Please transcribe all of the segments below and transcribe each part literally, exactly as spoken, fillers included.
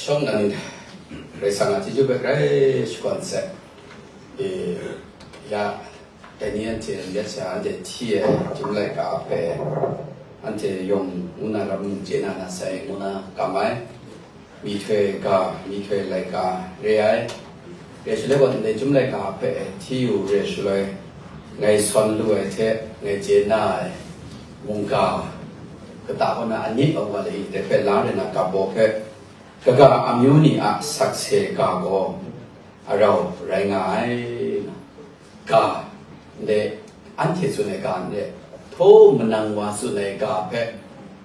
Shawng nan, Karai Kasang a chyeju hpe grai shakawn sai. E, ya, dai ni anhte n ret sha, anhte hti ai, Chyum laika hpe, anhte yawng ngu na ram chye na na sai, ngu na kam ai, myihtoi ga, myihtoi laika re ai. Re shaloi gaw, ndai Chyum laika hpe hti yu re shaloi, ngai sawn lu ai hte, ngai chye na ai mungga, kata kaw na anit awng wa lai, dai hpe la re na, ga baw hpe, kaga amyu ni a sakse ga gaw arau rai nga ai. Ga, ndai anhte tsun ai ga ndai, htaw manang wa tsun ai ga hpe,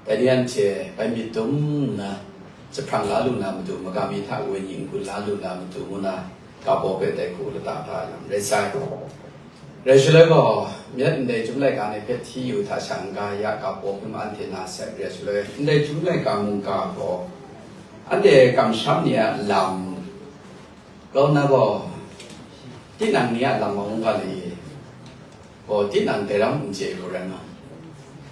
dai ni anhte bai myit dum nna, jahprang la lu na matu, magam mi hta wenyi n-gun la lu na matu, ngu na, ga baw hpe dai hku lata hpa ai lam rai sai. Rai shaloi gaw, myit ndai Chyum laika ni hpe hti yu hta sha n-ga ya ga baw hpe ma anhte na sai, rai shaloi, ndai Chyum laika mungga gaw, anhte kamsham ni a lam, grau na gaw, tinang ni a lam mung ga le, gaw, tinang dai ram n chye lu rai nga.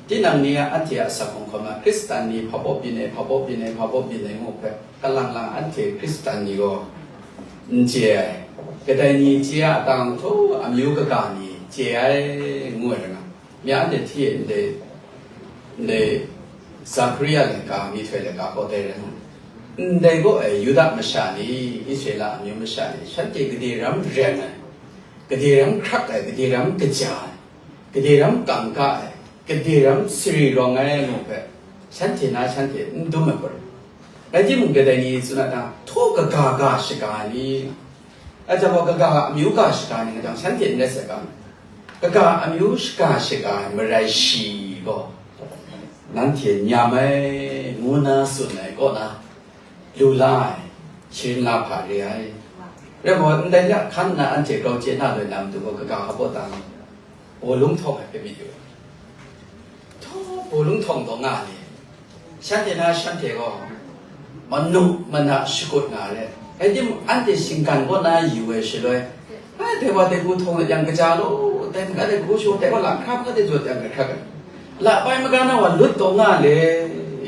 Tinang ni a anhte a asak hkawm hkawm na, Hkristan ni hpa baw byin ai, hpa baw byin ai, hpa baw byin ai ngu hpe, kalang lang anhte Hkristan ni gaw n chye ai. Kadai ni chye a tang htaw amyu kaga ni chye ai, ngu ai rai nga. Mya anhte hti e ndai, ndai Zakaria laika, myihtoi laika gaw dai rai nga. Ndai gaw e, Yuda masha ni, Israela amyu masha ni, shanhte gade ram reng ai, gade ram hkrak ai, gade ram kaja ai, gade ram kangka ai, gade ram sari rawng ai ngu hpe, shanhte na shanhte n dum ai hkut. Rai timung, kadai ni tsun a ta, htaw kaga ga shaga ni, a jang gaw kaga amyu ga shaga ni nga jang, shanhte n rai sai ga, kaga amyu shaga shaga ai marai shi gaw, nanhte nyam ai, ngu na tsun ai kaw na, lu la ai, sharin la hpa re ai. Rai gaw, ndai hta hkan nna anhte grau chye na loi na matu gaw, kaga hpa baw ta nga, bawlung htawng ai hpe myit yu ai. Htaw bawlung htawng taw nga le, shanhte na shanhte gaw, manu mana shakut nga ai. Rai timung, anhte shinggan kaw na yu ai shaloi, a, dai wa dai hku htawng yang kaja law, dai maga dai hku shaw, dai wa la hkra maga dai jawt yang kahkrak ai. La bai maga na wa lut taw nga le,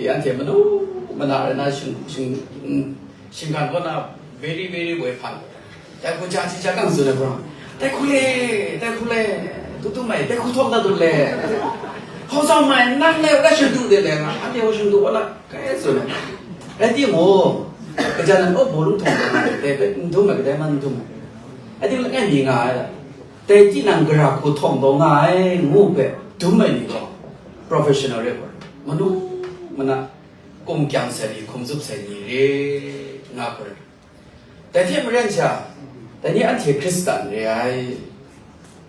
anhte manu mana rai na shing, shing, mm, shinggan kaw na very, very woi hpan. Dai hku ja ji ja kang tsun ai hpang, dai hku le, dai hku le, tu tu mai, dai hku htawng da tu le. Hkaw tsang mai, nang le, rai shang du de le, nga, anhte wa shang du wa na, kai tsun ai. Rai timung, kaja nan, oh, bawlung htawng da nga, dai hpe n dum ai, kadai man n dum ai. Rai timung, langai mi nga ai la. Dai tinang gara hku htawng taw nga ai, ngu hpe dum ai ni gaw, professional rai gaw, manu mana, kum kyang sai ni, hkum zup sai ni re nga hkut ai. Dai hte maren sha, dai ni anhte Hkristan re ai,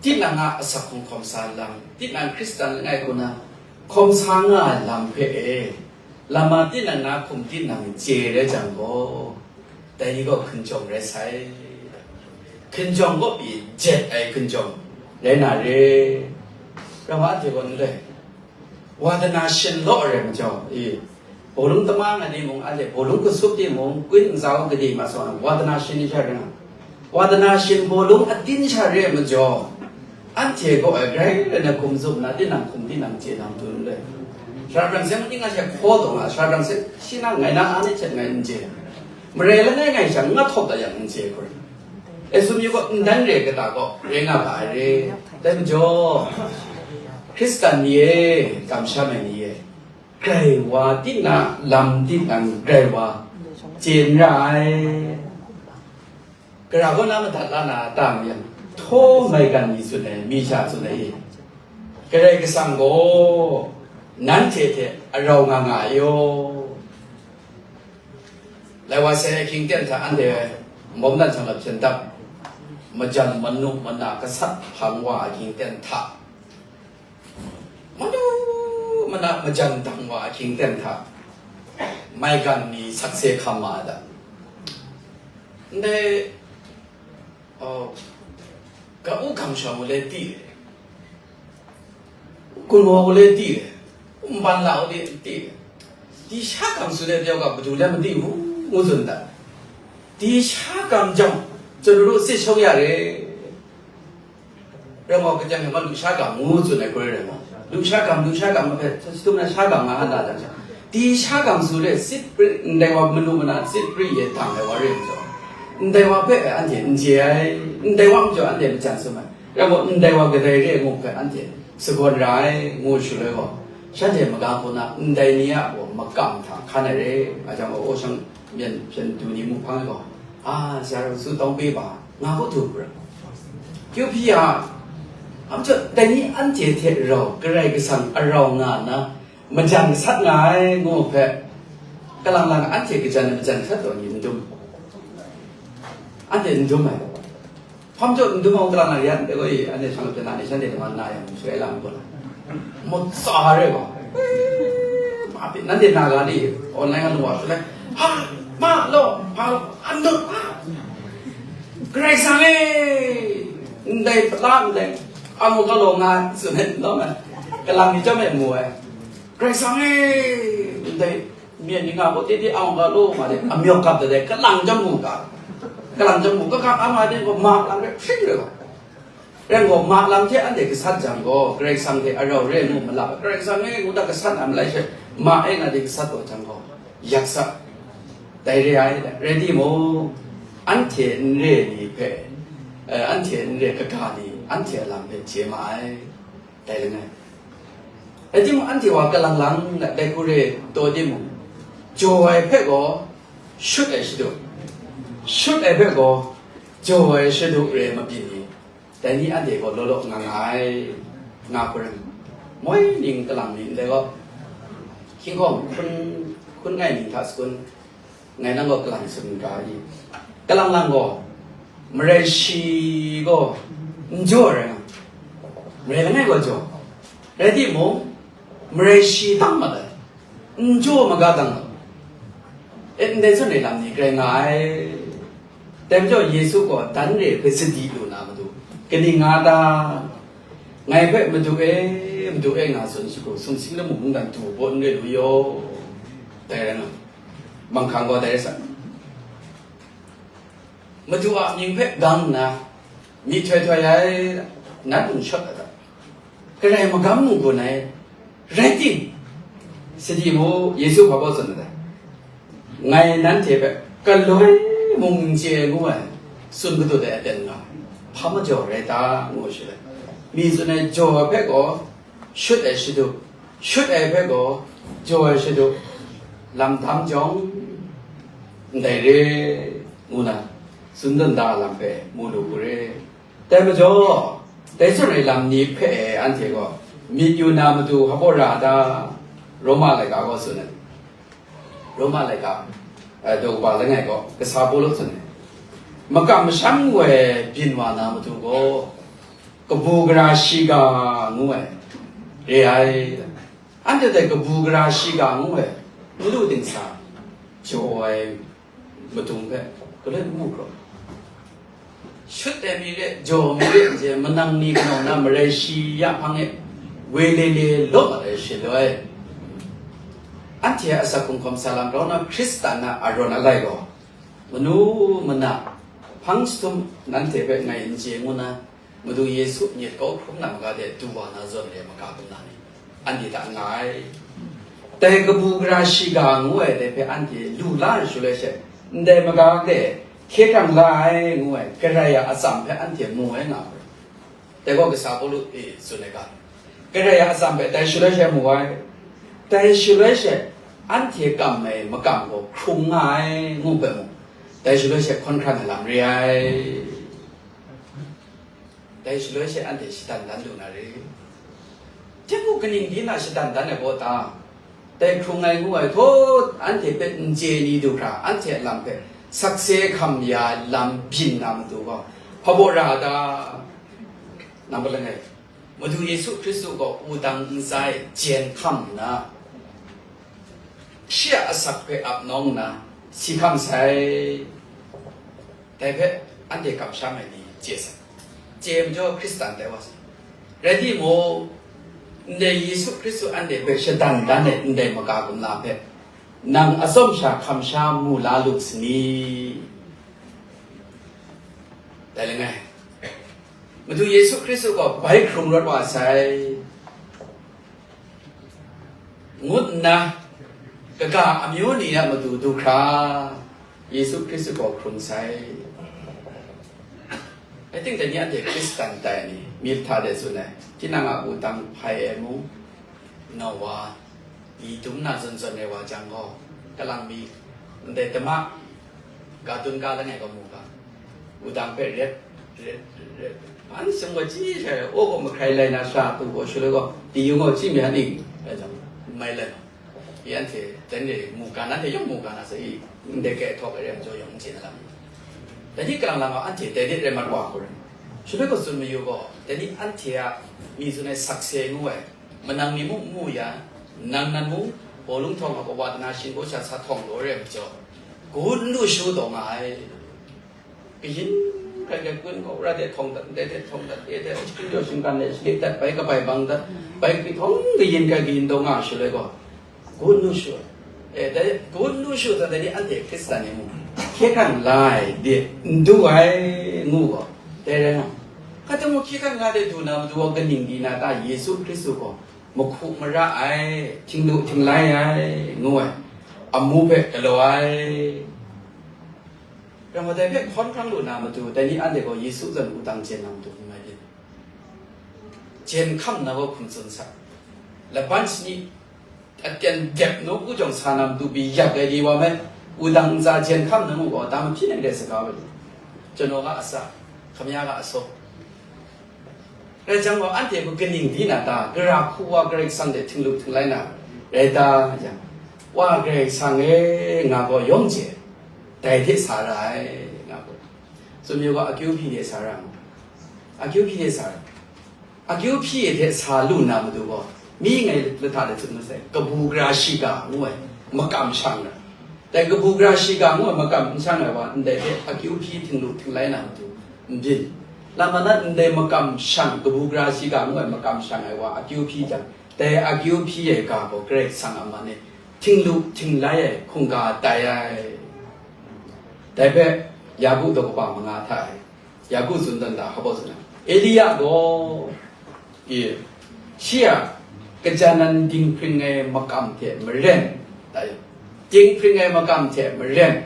tinang a asak hkawm hkawm sa lam, tinang Hkristan langai kaw na hkawm sa nga ai lam hpe e, lama tinang na hkum tinang chye rai jang gaw, dai ni gaw hkinjawng rai sai. Hkinjawng kaw pyi jet ai hkinjawng rai na re. Rama hte gaw n rai. Wa dana shin law rai majaw, e, bawlung tamang ai timung, anhte bawlung kasup timung, kwin ntsa u gade ma sa, wa dana shin ni sha rai nga. Wa dana shin bawlung atin sha re ai majaw, anhte gaw ai grai rai na hkum zup na, tinang hkum tinang chye na matu n rai. Sara brang seng ning a hte hkaw taw nga, sara brang seng shi na ngai na a ni hte ngai n chye. Marai langai ngai sha nga htawk dat yang n chye hkrit. E, sum yu gaw, n dan re kata gaw, re nga ga ai re. Dai majaw, Hkristan ni e, kamsham ai ni e, grai wa, tinang lam tinang grai wa, chye n ra ai. Gara kaw na madat la na a ta mayam, htaw maigan mi tsun ai, mi sha tsun ai, Karai Kasang gaw nanhte hte arau nga nga ai yaw. Lai wa sai ahkying ten hta anhte mawm dan shanglawt hpyen dap, majan manu mana gasat hpang wa ahkying ten hta, manu mana majan dang wa ahkying ten hta, maigan ni sakse hkam ma ai da. Ndai, oh, ga u gam shawng u le ti le, gun wa u le ti le, nban la u le ti le, di sha gam su le pyaw ga madu le madi mu, ngu tsun da. Di sha gam jawng, chyaru sit shawng ya re. Rai gaw, kajang yang gaw, lusha gam ngu tsun ai hkoi rai gaw, lusha gam, lusha gam hpe, sa shi tum na sha gam nga hkan da jang sha, Di sha gam su re, sit pri, ndai wa manu mana sit pri ye dang ai wa re majaw, ndai wa hpe anhte n chye ai, ndai wa majaw anhte majan sum ai, rai gaw, ndai wa kadai re ngu hpe anhte sagawn ra ai, ngu shaloi gaw, shanhte maga hku na ndai ni a gaw makam hta hkan ai re, nga jang gaw, aw shang myen hpyen du ni mu hpang ai gaw, a, sara su tawng pe ba, nga hku du hku ra. Kyu hpyi a, a majaw, dai ni anhte hte rau Karai Kasang a rau nga nna, majan gasat nga ai ngu hpe, kalang lang anhte kajan ai majan gasat taw ni n dum, anhte n dum ai. Hpa majaw n dum ai, kalang lang yan de gaw, anhte shang lap jana ni shanhte dama na yang, shaloi lam gaw la, mawtsa re gaw, ma pyi, nanhte na ga ni, online nga lung wa shaloi, ha, ma law, ma law, an dum, ha, Karai Kasang e, ndai pala ndai, ang gaw law nga, tsun ai, law nga, kalang ni chyawm e mu ai. Karai Kasang e, ndai myen ni nga gaw titi ang ga lu ma de, amyawk gap de, kalang jam mu ga, kalang jam mu ga, ga ang ga de gaw, ma lang re, hpring re gaw. Ren gaw, ma lang hte anhte gasat jang gaw, Karai Kasang hte a rau re ngu malap, Karai Kasang e ngu da gasat na malai she, ma e nga de gasat taw jang gaw, yak sa, dai re ai, rai timung, anhte n re ni hpe, eh, anhte n re kaga ni, anhte a lam hpe chye ma ai. Dai langai. Rai timung, anhte wa kalang lang na dai hku re taw timung, jaw ai hpe gaw shut ai shadu, shut ai hpe gaw jaw ai shadu re mabyin ni, dai ni anhte gaw law law nga nga ai, nga hku rai. Moi ning kalang ni ndai gaw, hkying hkawng hkun, hkun ngai ning hta sakun, ngai nang gaw kalang tsun ga i. Kalang lang gaw, marai shi gaw n jaw ai rai nga, marai langai gaw jaw, rai timung, marai shi dang mat ai, n jaw maga dang mat ai. E, ndai zawn e lam ni grai nga ai. Dai majaw Yesu gaw dan re hpe sadi lu na matu, kaning nga ta? Ngai hpe, "Madu e, Madu e," nga tsun shagu, sumsing lamu mungdan du baw n re lu yaw. Dai rai nga, manghkang gaw dai rai sa, Madu a mying hpe gang nna, myihtoi htoi ai, nat nshawt ai hta, Karai magam mung gun ai, rai tim, sadi mu, Yesu hpa baw tsun ai, ngai nanhte hpe galoi mung n chye ai ngu ai, tsun gadut ai aten nga, hpa majaw rai ta, ngu shi ai. Mi tsun ai jaw ai hpe gaw, shut ai shadu, shut ai hpe gaw, jaw ai shadu, lam dam jawng, ndai re, ngu na, tsun dan da lam hpe mu lu hku re. Dai majaw, dai zawn e lam ni hpe anhte gaw myit yu na matu hpa baw ra ta? Roma laika gaw tsun ai. Roma laika, eh, daw kaba langai gaw, kasa Pawlu tsun ai. Makam masham ngu ai byin wa na matu gaw, kabu gara shiga ngu ai re ai. Anhte dai kabu gara shiga ngu ai, n lu dingsa, jaw ai madung hpe galoi n mu hkrum. Shut ai mi re, jaw mi re, je manang ni kanau na marai shi ya hpang e, woi le le law mat ai shaloi, anhte a asak hkrung hkawm sa lam rau na Hkristan a arawn alai gaw, manu mana, hpang jahtum nanhte hpe ngai n chye ngu na, Madu Yesu myit kau hkrum na maga de du wa na zawn re maga hkrum na ni, anhte hta nga ai. Dai kabu gara shiga ngu ai dai hpe anhte lu la ai shaloi she, ndai maga de hkye hkrang la ai ngu ai, Karai a atsam hpe anhte mu ai nga hpe, dai gaw kasa Pawlu e tsun ai ga, Karai a atsam hpe dai shaloi she mu ai, dai shaloi she anhte kam ai makam gaw hkrung nga ai ngu hpe mung, dai shaloi she hkawn hkran ai lam re ai. Dai shaloi she anhte shadan dan lu na re. Tingku kaning di na shadan dan ai gaw ta? Dai hkrung ai ngu ai htaw, anhte hpe n chye ni du hkra, anhte a lam hpe sakse hkam ya ai lam byin na matu gaw, hpa baw ra ta? Nambat langai, Madu Yesu Hkristu gaw wudang ntsa e jen hkam nna, shi a asak hpe ap nawng nna, si hkam sai. Dai hpe anhte kamsham ai ni chye sai. Chye majaw Hkristan tai wa sai. Rai timung, ndai Yesu Hkristu anhte hpe shadan dan ai ndai maga kumla hpe, nang atsawm sha hkam sha mu la lu sani? Dai langai, Madu Yesu Hkristu gaw bai hkrung rawt wa sai, ngut nna, Kaga amyu ni a matu du hkra, Yesu Hkristu gaw hkrung sai. I think dai ni anhte Hkristan tai ni, myit hta de tsun ai, tinang a wudang hpai ai mung, Nowa, li dum na zawn zawn ai wa jang gaw, kalang mi, ndai dama, ga dun ga langai gaw mu ga, wudang hpe ret, ret, ret, an seng gaw chyi shai, o gaw mahkrai lai na sha tu gaw shaloi gaw, di yung gaw chyi mi a ning, rai jang, n mai lai. I anhte, dai ni mungkan, anhte yawng mungkan a sa i, ndai kai htaw ai re ai majaw yawng n chye na lam. Dai ni kalang lang gaw anhte dai de rai mat wa hku rai. Shaloi gaw tsun mayu gaw, dai ni anhte a mi tsun ai sakse ngu ai, manang mi mung n mu ya, nang nan mung, bawlung htawng a kawa dana shingkaw sha sa htawng law re ai majaw, gun lu shu taw nga ai. Kayin hkrai hkrai kun gaw, ra de htawng dat, ndai de htawng dat, e de shingkyaw shingkan de shalik dat, bai kabai bang dat, bai kahtawng kayin hkrai kayin taw nga shaloi gaw, gun lu shu ai. E, dai gun lu shu ai, dai ni anhte Hkristan ni mung, hkye hkrang la ai de n du ai, ngu gaw, dai rai nga. Hkata mung hkye hkrang la de du na matu gaw kaning di na ta? Yesu Hkristu gaw mahku mara ai, htinglu htinglai ai, ngu ai, amu hpe galaw ai. Ram wa dai hpe hkawn hkrang lu na matu, dai ni anhte gaw Yesu zawn wudang jen na matu n mai byin. Jen hkam na gaw hkum tsun sa. Laban shani aten dep nawku jawng sa na matu bi yak ai ni wa me, wudang ntsa jen hkam na mu gaw, dang mahpyi nang de saga wa lu. Chanaw ga asa, kamya ga asaw. Rai jang gaw, anhte hpe kaning di na ta? Gara hku wa Karai Kasang hte htinglu htinglai na rai ta yang, Wa Karai Kasang e, nga gaw yawng chye, dai hte sa ra ai, nga gaw. Tsun mayu gaw, akyu hpyi hte sa ra mu. Akyu hpyi hte sa ra. Akyu hpyi hte sa lu na matu gaw, mi ngai lahta de tsun masai, kabu gara shiga ngu ai, makam shang ra. Dai kabu gara shiga ngu ai makam n shang ai wa, ndai hte akyu hpyi htinglu htinglai na matu n byin. Lam ma na, ndai makam shang, kabu gara shiga ngu ai makam shang ai wa akyu hpyi jang, dai akyu hpyi ai ga gaw Karai Kasang a man e htinglu htinglai ai hkungga tai ai. Dai hpe Yaku daw kaba manga hta e, Yaku tsun dan da, hpa tsun ai, Elia gaw, e, shi a kajan nan dinghpring ai makam hte maren, da, dinghpring ai makam hte maren,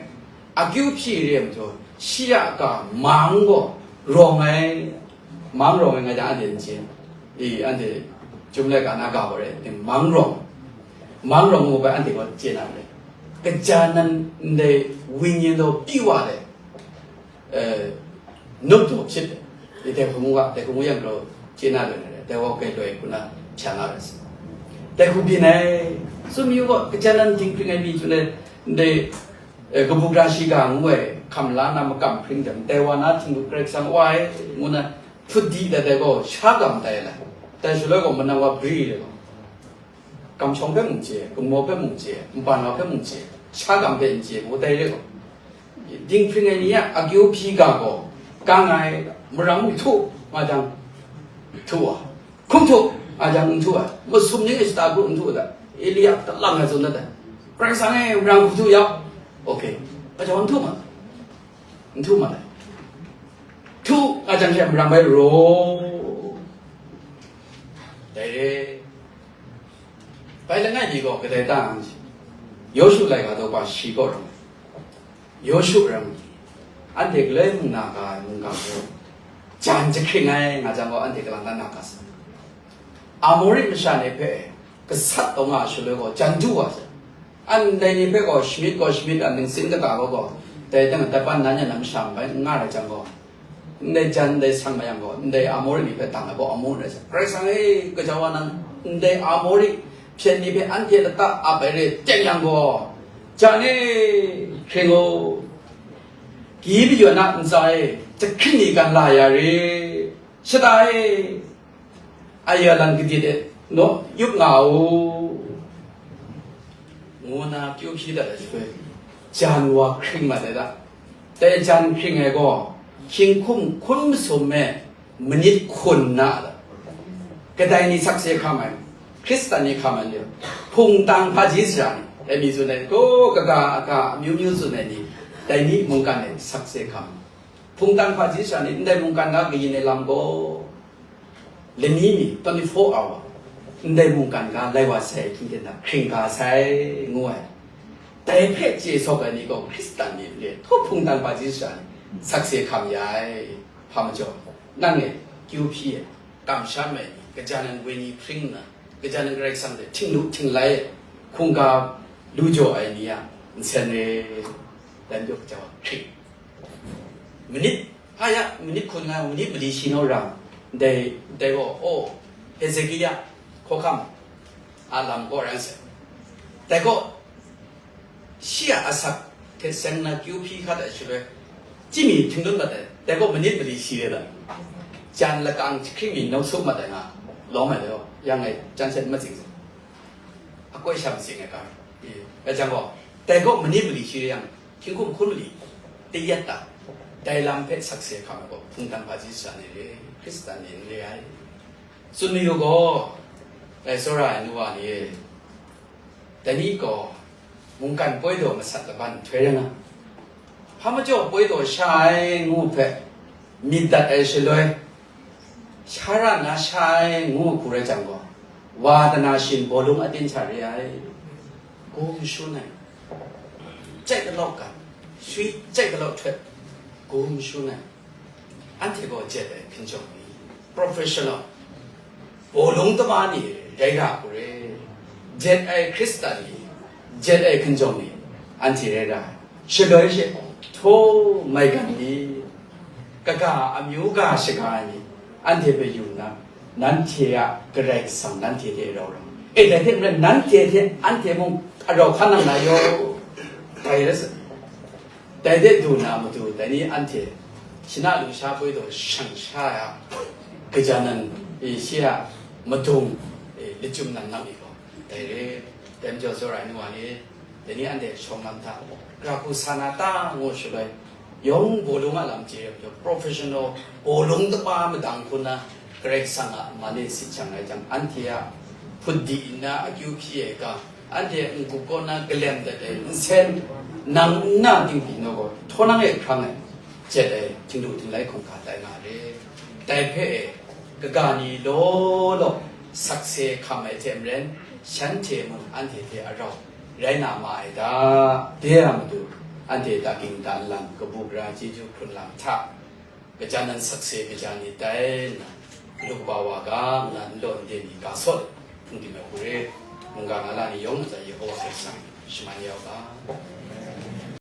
akyu hpyi re ai majaw, shi a ga mang gaw rawng ai, mang rawng ai, nga jang anhte n chye, e, anhte Chyum laika na ga gaw rai, mang rawng, mang rawng ngu bai anhte gaw chye na re, kajan nan ndai wunyin daw pyi wa ai, e, nup daw hpyit ai, dai hku ngu ga, dai hku ngu yang gaw chye na loi na re, dai gaw kai loi hku na hpya nga ra sai. Dai hku byin ai, tsun mayu gaw, kajan nan dinghpring ai mi chyu ai, ndai, e, kabu gara shiga ngu ai hkam la na makam hpring jang, dai wa na htinglu Karai Kasang wa ai, ngu na hput di dat ai gaw, sha gam tai ai lai. Dai shaloi gaw, manang wa bri ai gaw, kamshawng hpe mung chye, gummaw hpe mung chye, npan wa hpe mung chye, sha gam hpe n chye, ngu tai re gaw, dinghpring ai ni a akyu hpyi ga gaw, kang ai, marang htu, nga jang, htu wa, hkum htu, nga jang, n htu ai, masum ning e shata kru n htu ai, Elia talang ai tsun dat ai, Karai Kasang e, marang hkum htu yau, ok, a jaw n htu ma, n htu ma ai, htu, nga jang, shi a marang bai raw, dai re. Bai langai mi gaw kadai ta ang? Yawshu laika daw kaba shi kaw ram, Yawshu ram, anhte galoi mung na ga ai mungga gaw, jan jahkring ai nga jang gaw, anhte kalang dan na ga sa. Amori masha ni hpe gasat taw nga ai shaloi gaw, jan du wa sai. Ndai ni hpe gaw, Shemit gaw, Shemit a ningsin kata gaw gaw, dai teng a dai ban nan yan na masha bai n nga rai jang gaw, ndai jan, ndai sang mayang gaw, ndai Amori ni hpe dang ai gaw, Amori rai sai. Karai Kasang e, gaja wa nang, ndai Amori hpyen ni hpe anhte lata ap ai re teng yang gaw, jan e, hkring u, kayi mayu na ntsa e, jahkring ni gan la ya re, shata e, aya lan kadit e, naw yup nga u, ngu na kyu hpyi dat ai shaloi, jan wa hkring mat ai da. Dai jan hkring ai gaw, hkying hkum hkun masum e manit hkun na da. Kadai ni sakse hkam ai, Hkristan ni hkam ai ni, hpungtang hpaji sara ni, dai mi tsun ai, gaw kaga aga amyu myu tsun ai ni, dai ni mungkan e sakse hkam. Hpungtang hpaji sara ni, ndai mungkan ga kayin ai lam gaw, lani mi, twenty-four hour, ndai mungkan ga lai wa sai ahkying ten hta hkring ga sai, ngu ai. Dai hpe chye sawk ai ni gaw Hkristan ni n re, htaw hpungdan hpaji sara ni sakse hkam ya ai. Hpa majaw, nang e, kyu hpyi e, kamsham ai ni, kaja nan wenyi hpring nna, kaja nan Karai Kasang hte htingnu htinglai e, hkungga lu jaw ai ni a nsen re, dan jaw kaja hkring. Manit, hpa ya, manit hkun nga, manit mali shi naw ra, dai, dai gaw, oh, Hezekia hkawhkam a lam kaw rai nse. Dai gaw, shi a asak hte seng na kyu hpyi hkat ai shaloi, chyi mi htingdun mat ai, dai gaw manit mali shi re ai. Jan lakang jahkring mi nau sup mat ai nga, lawm ai dai gaw, yang ngai jan sat matsing se. Akoi sha matsing ai ka. E, rai jang gaw, dai gaw manit mali shi re yang, hkying hkum hkun mali, tayat ta, dai lam hpe sakse hkam ai gaw, hpungdan hpaji sara ni re, Hkristan ni n re ai. Tsun mayu gaw, dai tsawra ai nu wa ni e, dai ni gaw mungkan poi daw masat laban nhtoi rai nga, hpa majaw poi daw sha ai ngu hpe myit dat ai shaloi, sha ra na sha ai ngu hku rai jang gaw, wa dana shin bawlung aten sha re ai, gum shun ai, chyai galaw ga, shui chyai galaw htet, gum shun ai. Anhte gaw jet ai hkinjawng ni, professional, bawlung tama ni rai ra hku re, jet ai Hkristan ni, jet ai hkinjawng ni, anhte rai ra ai. Shaloi she, htaw maigan ni, kaga amyu ga shaga ai ni, anhte hpe yu nna, nanhte a Karai Kasang nanhte hte rau ra. E, dai hte maren, nanhte hte anhte mung arau hkan nang na yaw, dai rai sa. Dai de du na matu, dai ni anhte shana lusha poi daw shang sha ai a, gaja nan, e, shi a madung, e, lachyum nan nang i gaw, dai re, dai majaw tsawra ai nu wa ni, dai ni anhte shawng lam hta, gara hku sa na ta ngu shaloi, yawng bawlung a lam chye ai majaw, professional bawlung tapa madang hku na, Karai Kasang a man e sit shang ai jang, anhte a hput di nna akyu hpyi ai ga, anhte n-gup kaw na galem dat ai nsen, nang nna dingbi naw gaw, htaw nang e hkrang ai, jet ai, htingnu htinglai hkungga tai nga re. Dai hpe e, kaga ni law law sakse hkam ai hte maren, shanhte mung anhte hte arau rai na ma ai ta? De a matu, anhte ta ging ta nlang, kabu gara chyeju hkrun lam hta, gaja nan sakse gaja ni tai nna, galu kaba wa ga nna, nlaw nde ni ga sawt hpung tim ai hku re, mungga nga la ni yawng ntsa Yehowa Karai Kasang shaman ya u ga.